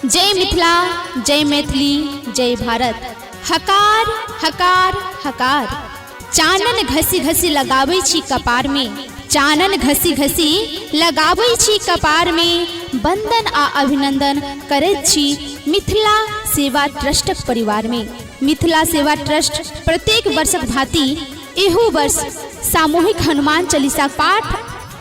जय मिथिला, जय मैथिली, जय भारत। हकार हकार हकार। चानन घसी घसी लगाबै छी कपार में, चानन घसी घसी लगाबै छी कपार में। वंदन आ अभिनंदन करैत छी मिथिला सेवा ट्रस्टक परिवार में। मिथिला सेवा ट्रस्ट प्रत्येक वर्षक भांति एहू वर्ष सामूहिक हनुमान चालीसा पाठ,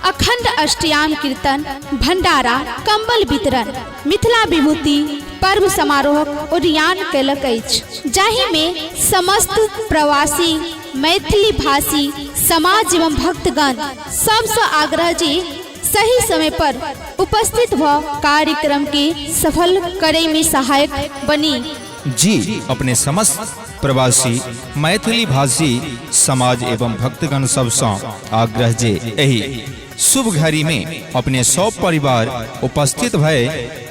अखंड अष्टयाम कीर्तन, भंडारा, कंबल वितरण, मिथिला विभूति पर्व समारोहक ओरियान कयलक अछि, जाहिमे समस्त प्रवासी मैथिली भाषी समाज एवं भक्तगण सबसँ आग्रह जे सही समय पर उपस्थित भऽ कार्यक्रम के सफल करे में सहायक बनी। जी अपने समस्त प्रवासी मैथिली भाषी समाज एवं भक्तगण सबसँ आग्रह जे एहि शुभ घड़ी में अपने सब परिवार उपस्थित भए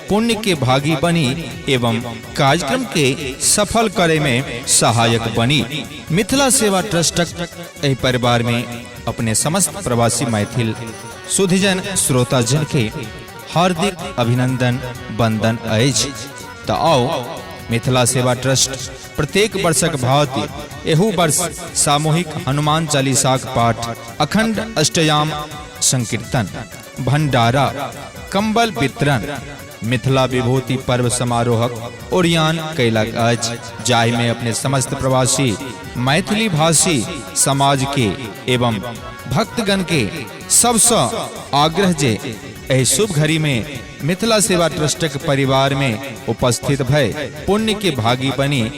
पुण्य के भागी बनी एवं कार्यक्रम के सफल करे में सहायक बनी। मिथिला सेवा ट्रस्टक एहि परिवार में अपने समस्त प्रवासी मैथिल सुधिजन श्रोताजन के हार्दिक अभिनंदन वंदन अछि। तऽ आउ, मिथिला सेवा ट्रस्ट प्रत्येक वर्षक भांति एहू वर्ष सामूहिक हनुमान चालीसाक पाठ, अखंड अष्टयाम संकीर्तन, भंडारा, कंबल वितरण, मिथिला विभूति पर्व समारोहक ओरियान कयलक अछि, जाहिमे अपने समस्त प्रवासी मैथिली भाषी समाज के एवं भक्तगण के सबसँ आग्रह जे एहि शुभ घड़ी में मिथिला सेवा ट्रस्टक परिवार में उपस्थित भय पुण्य के भागी बनी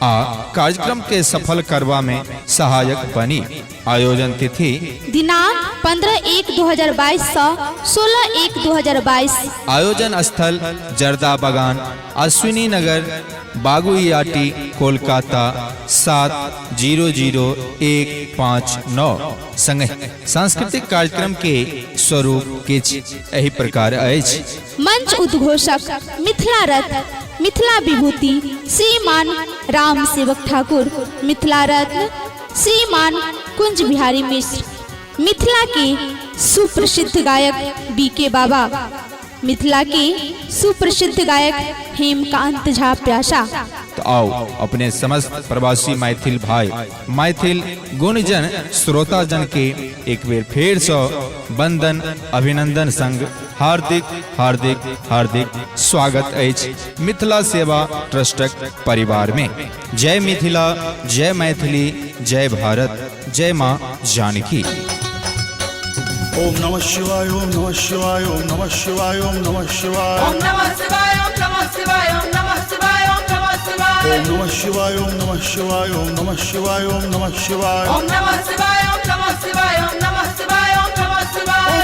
आ कार्यक्रम के सफल करवा में सहायक बनी। आयोजन तिथि दिनांक 15/1/2022 से 16/1/2022। आयोजन स्थल जर्दा बगान, अश्विनी नगर, बागुईआटी, कोलकाता 700159। संगहि सांस्कृतिक कार्यक्रम के स्वरूप किछु एहि प्रकार अछि। मंच उद्घोषक मिथिला रत्न मिथिला विभूति श्रीमान राम सेवक ठाकुर, मिथिला रत्न श्रीमान कुंज बिहारी मिश्र, मिथिला के सुप्रसिद्ध गायक बी के बाबा, मिथिला के सुप्रसिद्ध गायक हेमकांत झा प्यासा। तो आओ, अपने समस्त प्रवासी मैथिल भाई, मैथिल गुणजन, श्रोताजन के एक बेर फेर से वंदन अभिनंदन संग हार्दिक हार्दिक हार्दिक स्वागत अछि मिथिला सेवा ट्रस्टक परिवार में। जय मिथिला, जय मैथिली, जय भारत, जय माँ जानकी। ओम नमः शिवाय, ओम नमः शिवाय, ओम नमः शिवाय, ओम नमः शिवाय। ओम नमः शिवाय, ओम नमः शिवाय, ओम नमः शिवाय, ओम नमः शिवाय। ओम नमः शिवाय, ओम नमः शिवाय, ओम नमः शिवाय, ओम नमः शिवाय। ओम नमः शिवाय, ओम नमः शिवाय, ओम नमः शिवाय, ओम नमः शिवाय। ओम